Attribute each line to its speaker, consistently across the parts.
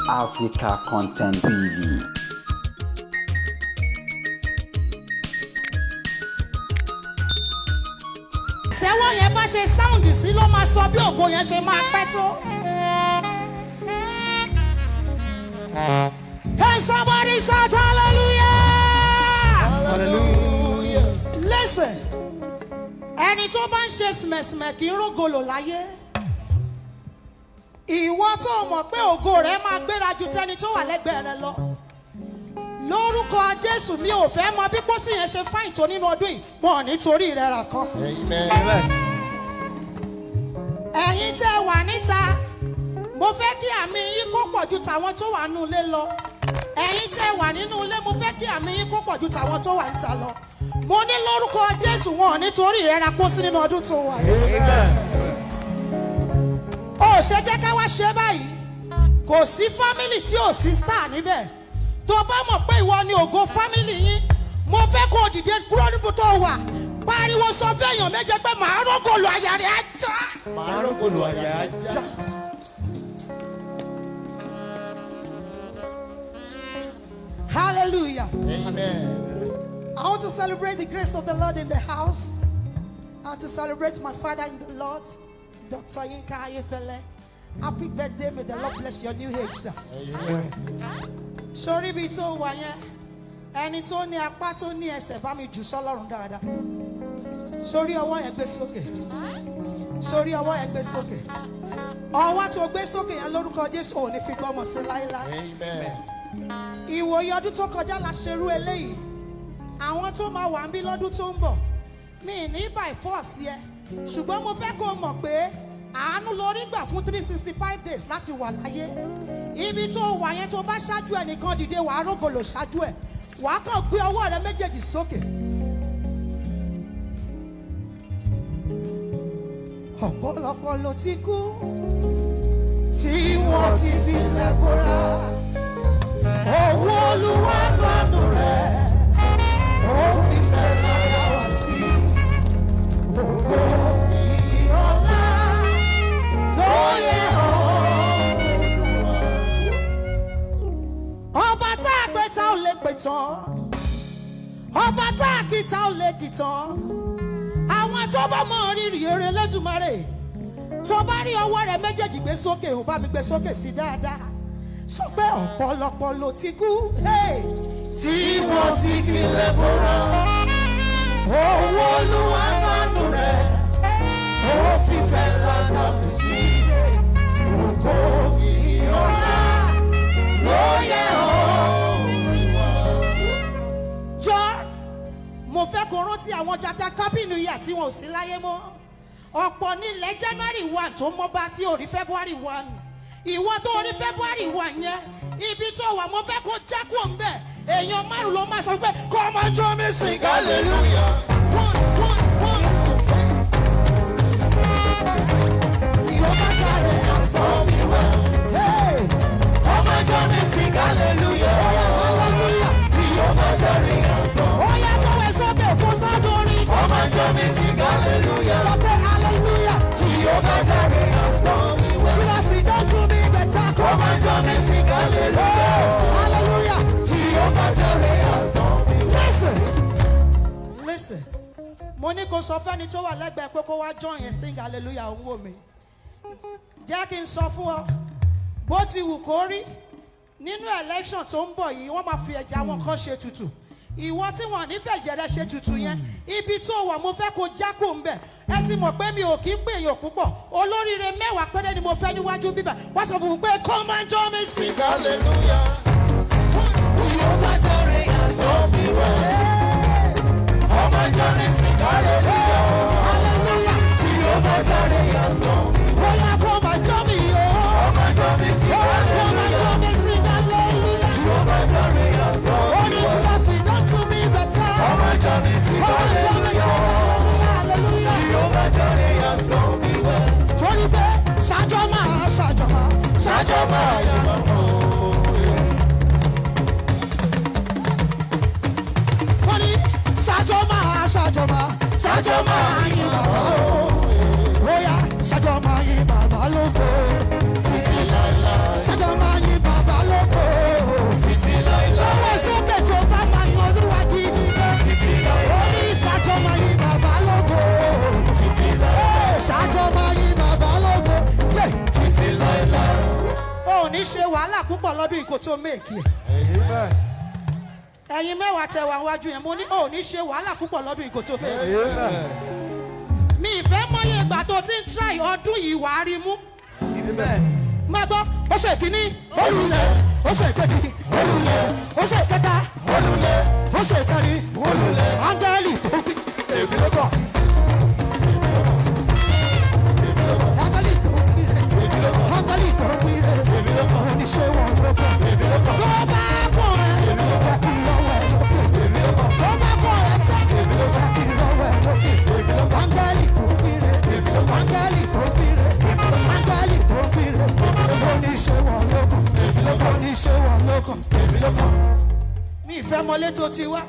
Speaker 1: Africa Content TV.
Speaker 2: Tẹ́wọ́ yẹn bá ṣe sound sí ló máa sọ bí ògo yẹn ṣe máa pẹ́ tó. Can somebody shout hallelujah?
Speaker 3: Hallelujah.
Speaker 2: Listen, ẹni tó bá ń ṣe sìmẹ̀sìmẹ̀ kì í rógolo láyé. Ìwọ tó mọ̀ pé ògo rẹ máa gbéra ju tẹni tó wà lẹ́gbẹ̀ẹ́ rẹ lọ. Lórúkọ Jésù, mi ò fẹ́ mọ bí pósí yẹn ṣe fine tó nínú ọdún yìí, wọn ò ní torí rẹ rà kan.
Speaker 3: Amen.
Speaker 2: Ẹ̀yin tẹ́ wà níta, mo fẹ́ kí àmì yín kó pọ̀ ju tàwọn tó wà nínú ilé lọ. Ẹ̀yin tẹ́ wà nínú ilé, mo fẹ́ kí àmì yín kó pọ̀ ju tàwọn tó wà níta lọ. Mo ní lórúkọ Jésù, wọn ò ní torí rẹ ra pósí nínú ọdún tó wà yìí. Ó ṣe jẹ́ ká wá ṣe báyìí. Kò sí family tí ò sí star níbẹ̀. Tó bá mọ̀ pé ìwọ ni ògo family yín, mo fẹ́ kó o dìde kúrò níbi tó wà, pariwo sọ fún èèyàn méje pé màá rógòlò, àyà rẹ̀ á já.
Speaker 3: Màá rógòlò, àyà á já.
Speaker 2: Hallelujah.
Speaker 3: Amen.
Speaker 2: I want to celebrate the grace of the Lord in the house. I want to celebrate my father in the Lord, Dr. Yinka Ayefele. Happy birthday. May the Lord bless your new age, sir.
Speaker 3: Amen.
Speaker 2: Sórí ibi tó wà yẹn, ẹni tó ní apá tó ní ẹsẹ̀, bá mi jù sọ́lọ́run dáadáa. Sórí ọwọ́ yẹn, gbé sókè. Sórí ọwọ́ yẹn, gbé sókè. Ọwọ́ tó gbé sókè yẹn, lórúkọ Jésù, ò ní fi gbọ́mọ sí láéláé.
Speaker 3: Amen.
Speaker 2: Ìwòye ọdún tó kọjá la ṣerú eléyìí. Àwọn tó máa wà ń bí lọ́dún tó ń bọ̀, mi ní by force yẹ, ṣùgbọ́n mo fẹ́ kó o mọ̀ pé àánú lórí gbà fún 365 days láti wà láyé. Ibi tó wà yẹn, tó bá ṣáájú ẹnìkan dìde, wàá rógòlò ṣáájú ẹ̀. Wàá kàn gbé ọwọ́ rẹ méjèèjì sókè. Ọ̀pọ̀lọpọ̀ ló ti kú tí wọ́n ti fi lẹ́kọ̀ọ́ra. Owó Olúwa lọ́dún rẹ̀, ó fi fẹ́ lára wá sí. Ògo, ìyọlá ló yẹ ọ́. Ọba tá a pè tá ò lè pè tán. Ọba tá a kì tá ò lè kì tán. Àwọn tó bá mọ rírì eré Lẹ́dùmarè, tó bá rí ọwọ́ rẹ̀ méjèèjì gbé sókè, ò bá mi gbé sókè sí dáadáa. Sọ pé ọ̀pọ̀lọpọ̀ ló ti kú, hey, tí wọ́n ti fi lẹ̀ bọ́ra. Owó Olúwa mánú rẹ̀, ó fífẹ́ lára mi sí. Ògo, ìyọlá ló yẹ ọ́. Jọ, mo fẹ́ kó rántí àwọn jata kábìnì yìí àti wọn ò sí láyé mọ́. Ọ̀pọ̀ nílẹ̀ January 1 tó mọ́ bá tí ò rí February 1. Ìwọ tó rí February 1 yẹn, ibi tó wà, mo fẹ́ kó já kúrò ń bẹ̀. Èèyàn márùn ló máa sọ pé, "Come and join me, sing
Speaker 3: Hallelujah. One, one, one.
Speaker 2: Ìwọ bá jáde.
Speaker 3: Has done me well.
Speaker 2: Hey!
Speaker 3: Come and join me, sing hallelujah.
Speaker 2: Hallelujah.
Speaker 3: Jehovah Jireh has done.
Speaker 2: Ó yá, kọ́wé sókè kó sọ́dún orin.
Speaker 3: Come and join me, sing hallelujah.
Speaker 2: Sọ pé hallelujah.
Speaker 3: Jehovah Jireh has done me well.
Speaker 2: Jesus, he don do me better.
Speaker 3: Come and join me, sing hallelujah.
Speaker 2: Hallelujah.
Speaker 3: Jehovah Jireh has done me well.
Speaker 2: Listen. Listen. Mo ní kó sọ fẹ́ni tó wà lẹ́gbẹ̀ẹ́ pé kó wá join yẹn sing hallelujah. Òun wò mí. Jẹ́ kí n sọ fún ọ, bó ti wù kó rí, nínú election tó ń bọ̀ yìí, wọ́n máa fi ẹ̀jẹ̀ àwọn kan ṣe tutù. Ìwọ tí wọ́n nífẹ̀ẹ́ rẹ ṣe tutù yẹn, ibi tó wà, mo fẹ́ kó já kó ń bẹ̀. Ẹ ti mọ̀ pé mi ò kí ń pè èèyàn púpọ̀. Olóríire 10 péré ni mo fẹ́ níwájú bíbà. Wọ́n sọ fún mi pé, "Come and join me, sing."
Speaker 3: Sing hallelujah. Jehovah Jireh has done me well. Come and join me, sing hallelujah.
Speaker 2: Hallelujah.
Speaker 3: Jehovah Jireh has done me well.
Speaker 2: Bóyá come and join me o.
Speaker 3: Come and join me, sing
Speaker 2: Come and
Speaker 3: hallelujah.
Speaker 2: join me, sing hallelujah.
Speaker 3: Jehovah Jireh has done me
Speaker 2: Only
Speaker 3: well.
Speaker 2: Jesus, he don do me better.
Speaker 3: Come and join me, sing
Speaker 2: Come and join me, sing
Speaker 3: hallelujah.
Speaker 2: hallelujah, hallelujah.
Speaker 3: Jehovah Jireh has done me well.
Speaker 2: Torí pé ṣájọ́ máa ṣájọ́ máa
Speaker 3: Ṣájọ́ máa yọ mọ́.
Speaker 2: Wọ́n ní ṣájọ́ máa ṣájọ́ máa
Speaker 3: Ṣájọ́ máa yìn bàbá o.
Speaker 2: Bóyá ṣájọ́ máa yìn bàbá lógo.
Speaker 3: Títí láéláé.
Speaker 2: Ṣájọ́ máa yìn bàbá. Ò ní ṣe wàhálà púpọ̀ lọ́dún yìí kó tó make ẹ̀. Ẹ̀yin 10 tẹ wà wájú yẹn, mo ní ò ní ṣe wàhálà púpọ̀ lọ́dún yìí kó tó make ẹ̀. Mi ìfẹ́ mọyé ìgbà tó ti ń try, ọdún yìí wàá rí mú. Má gbọ́, ó ṣe kínní, ó lulẹ̀, ó ṣe kejì, ó lulẹ̀, ó ṣe kẹta, ó lulẹ̀, ó ṣe kẹrin, ó lulẹ̀. Áńgẹ́lì tó fi.
Speaker 3: Èmi ló kàn.
Speaker 2: Áńgẹ́lì tó fi rẹ̀. Áńgẹ́lì tó fi rẹ̀. Oníṣẹ́ wọn ló kàn. Tó bá kàn ẹ́, jẹ́ kí lọ́wọ́ ẹ lókè. Tó bá kàn ẹ́ sẹ́, jẹ́ kí lọ́wọ́ ẹ lókè. Áńgẹ́lì tó fi rẹ̀. Áńgẹ́lì tó fi rẹ̀. Áńgẹ́lì tó fi rẹ̀. Oníṣẹ́ wọn ló kàn. Oníṣẹ́ wọn ló kàn. Mi ìfẹ́ mọlé tó ti wá.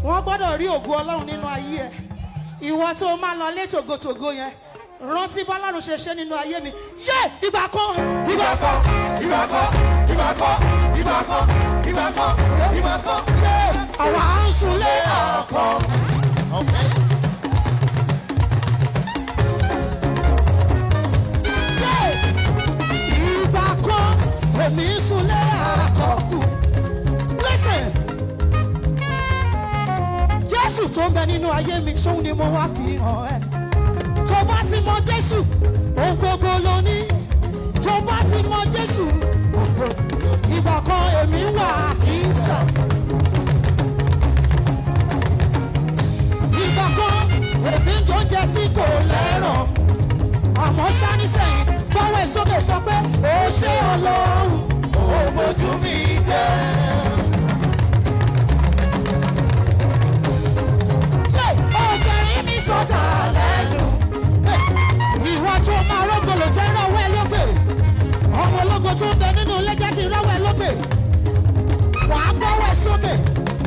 Speaker 2: Wọ́n gbọ́dọ̀ rí ògo Ọlọ́run nínú ayé ẹ̀. Ìwọ tó máa lọ lé tògótògó yẹn, rántí bọ́lọ́run ṣe ṣe nínú ayé mi. Yé, ìgbà kan,
Speaker 3: Ìgbà kan, ìgbà kan, ìgbà kan, ìgbà kan, ìgbà kan, ìgbà kan.
Speaker 2: Yé, àwa ń sunlé.
Speaker 3: Àkọ́.
Speaker 2: Yé, ìgbà kan èmi ń sunlé àkọ́kù. Listen, Jésù tó ń bẹ nínú ayé mi, ṣóun ni mo wá fi hàn ẹ́. Tó bá ti mọ Jésù, ohun gbogbo ló ní. Tó bá ti mọ Jésù, ìgbà kan èmi wà kì í sà. Ìgbà kan èmi ń jẹ tí kò lẹ́ràn. Àmọ́ ṣá nísẹ̀yìn, gbọ́wọ́ ẹ̀ sókè, sọ pé ó ṣe Ọlọ́run.
Speaker 3: Ó bójú mi jẹ́.
Speaker 2: Yé, ó tẹ̀rín mi sọ́tà lẹ́nu. Ìwọ tó máa rógbòlò, jẹ́ rọ́wọ́ ẹ lókè. Ọmọ ológo tó ń bẹ nínú ilé, jẹ́ kí n rọ́wọ́ ẹ lókè. Wàá gbọ́wọ́ ẹ sókè.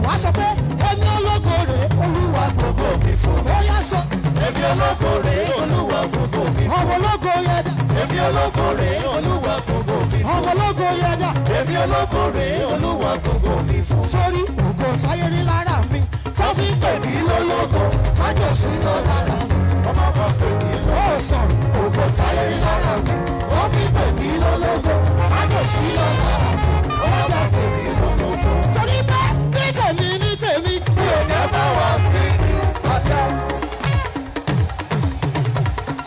Speaker 2: Wàá sọ pé èmi ológo rèé, Olúwa
Speaker 3: Gbogbo mi fún mi.
Speaker 2: ó yá, sọ.
Speaker 3: Èmi ológo rèé, Olúwa gbogbo mi fún
Speaker 2: Ọmọ ológo yẹn dà?
Speaker 3: mi. Èmi ológo rèé, Olúwa gbogbo mi fún
Speaker 2: Ọmọ ológo yẹn dà?
Speaker 3: mi. Èmi ológo rèé, Olúwa gbogbo mi fún mi.
Speaker 2: Sórí ògo sáyé rí lára mi tó fi ń pè mí lólógo, májòsí lọ lára mi.
Speaker 3: Ọmọ bá pè mí lọ.
Speaker 2: Ó sọ̀rọ̀, ògo sáyé rí lára mi tó fi ń pè mí lólógo, májòsí lọ lára mi.
Speaker 3: Ọmọ bá pè mí lólógo.
Speaker 2: Torí pé ní tèmi, ní tèmi,
Speaker 3: Mi ò jẹ́ bá wa sí ọjà.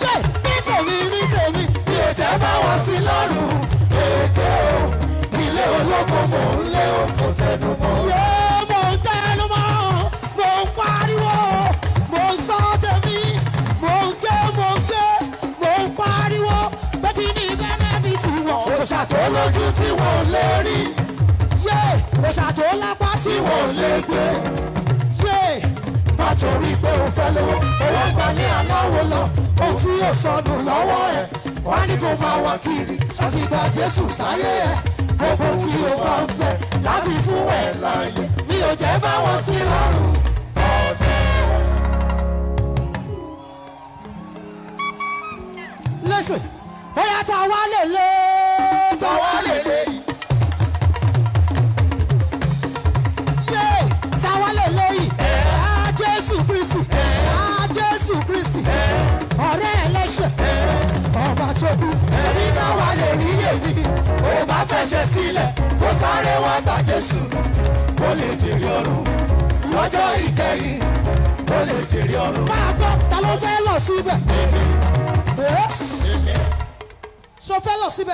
Speaker 2: yé, ní tèmi, ní tèmi,
Speaker 3: Mi ò jẹ́ bá wọn sí lọ́rùn. Èké o, ilé ológo mò ń lé o, kò sẹ́nu mọ́.
Speaker 2: Yé, mò ń tẹnu mọ́, mò ń pariwo, mò ń sọ tèmi, mò ń ké, mò ń ké, mò ń pariwo pé kí ni benefit wọn?
Speaker 3: Òòṣà tó lójú tí wọ́n lè rí,
Speaker 2: Yé, òòṣà tó lápá tí
Speaker 3: tí wọ́n lè gbé.
Speaker 2: Yé,
Speaker 3: Má torí pé o fẹ́ lówó, owó gbalẹ̀ aláwo lọ, ohun tí yóò sọnù lọ́wọ́ ẹ̀. Wọ́n á ní kó máa wá kiri, ṣàṣìgbà Jésù sáyé ẹ̀. Gbogbo tí o bá ń fẹ́, láfi fún ẹ̀ láàyè. Mi ò jẹ́ bá wọn sí lọ́rùn. Ọ̀dẹ̀.
Speaker 2: Listen, bóyá tá a wá lè lé
Speaker 3: Tá wá lè lè yìí.
Speaker 2: Yé, tá a wá lè lé yìí. Á Jésù Kristi, á Jésù Kristi, ọ̀rẹ́ ẹlẹ́ṣẹ̀, ọba tó kú.
Speaker 3: Ṣebí káwa lè rí èmi, ó bá fẹsẹ̀ sílẹ̀, kó sáré wá gba Jésù, kó lè jèrè ọ̀run. Lọ́jọ́ ìkẹyìn, kó lè jèrè ọ̀run.
Speaker 2: Máa gbọ́, ta ló fẹ́ lọ síbẹ̀? So fẹ́ lọ síbẹ̀?